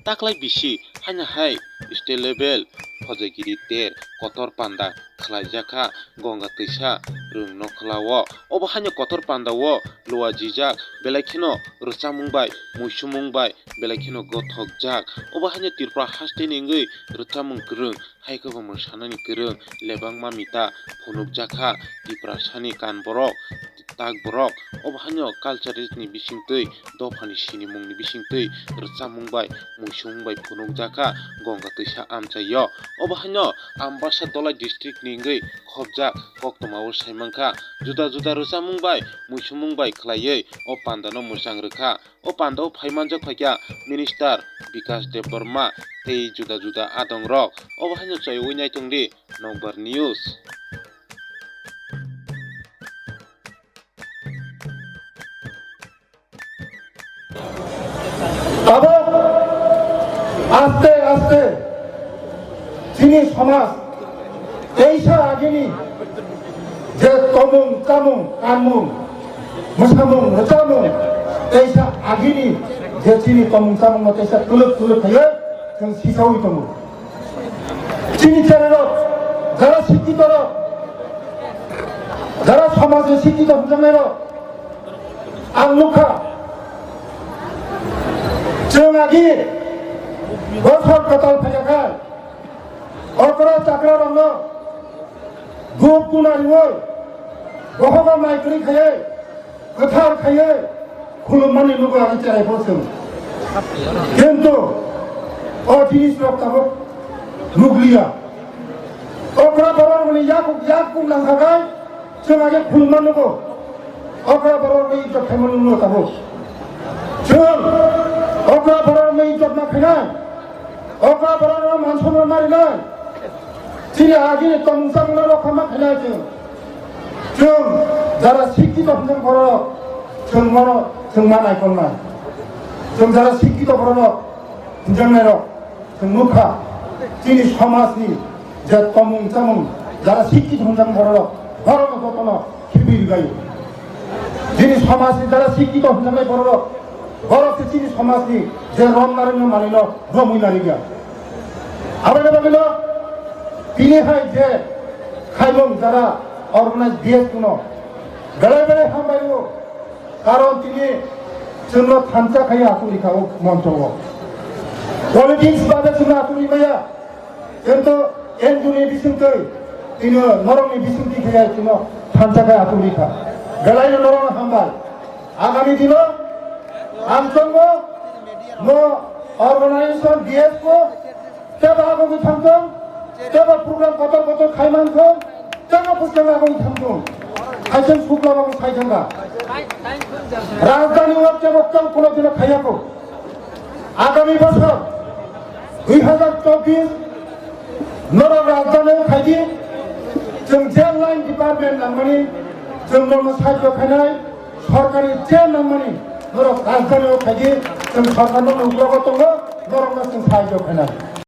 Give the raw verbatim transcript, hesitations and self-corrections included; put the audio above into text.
Taklai bisi haino hai state level Hojagiri ter kotor panda khlaijakha Ganga twisa rwng nokhla o. Obo haino kotor panda o luajijak belai kheno rwchapmung bai muisumung bai belai kheno gothokjak. Obo haino Tripura haste ni wngwi rwchapmung kwrwng hai khe bo mwsanani kwrwng lebangma mita phunukjakha Tiprasani kan borok, tak borok. Obo haino culture ni bisingtwi, dophani sinimungni bisingtwi rwchapmung bai muisumung bai phunukjakha Ganga twisa amchaio. Obo haino Ambasa Dhalai district ni wngwi khopjak koktwmao saimankha, juda juda rwchapmung bai muisumung bai khlaiwi o pandano mwchang rwkha. O pandao phai manjak phaikha Minister Bikash Debbarma tei juda juda adongrok. Obo haino chayui naitongdi Nokbar News. Tabuk aste aste chini somaj teisa agini je tomung chamung kanmung mwsamung rwchapmung teisa agini je chini tomung chamung no teisa kwlwk kwlwk khaio chwng sisaui tongo. Chini cherairok jara sikkitorok, jara somajni sikkito hwnjaknairok, ang nukha, chwng agi bosor kwtal phaiyakhai, okra chakra rokno gup tuna riwi, bohogo mai kwrwi khaiwi, kwthar khaiwi khulummani nugo agi cherai phano chwng. Kintu o jinisrok tabuk nukliya. Okra borokni yak, yak kung nangkhakhai chwng agi khulumma nugo. Okra borokni ijjot khaima nugo tabuk. Chwng okra borokni ijjot ma khainai. Okra borokno man-somman marinai. Chini agini tongmung chamungno rokha ma khainai chwng. Chwng jara sikkito hwnjak borok, chwng bono chwng ma naikolnai. Chwng jara sikkito borok hwnjaknairok chwng nukha. Chini somajni je tongmung chamung jara sikkito hwnjak borok borokno jotono khibi ribaio. Chini somajni jara sikkito hwnjaknai borok, borok se chini somajni je rom narwkno manwino romwi narwkya. Aboni bagwino tini hai je khaimung jara organize B S P no belai belai hambai o, karon tini chwngno thansa khai achukri kha o moncho o. Politics babe chwngno achukri maya, kintu N G O ni bisingtwi tini norokni bisingtwi khai chwngno thansa khai achukri kha. Belai no norokno hambai. Agami dino ang chongo mo organization B S ko tebo agogwi thangthong, tebo program kotor kotor khai manthong, tebo bwskango agogwi thangthong. Haiseng sukla babu sai thangkha. Rajdhani o tebo kang kono dino khaiyako. Agami bosor dui hazar chobbish norok rajdhani o khaidi, chwng je line department nangmani chwng norokno sahajyo khainai, sorkari je nangmani norok rajdhani o khaidi, chwng sorkarno nukjago tongo, norokno chwng sahajyo khainai.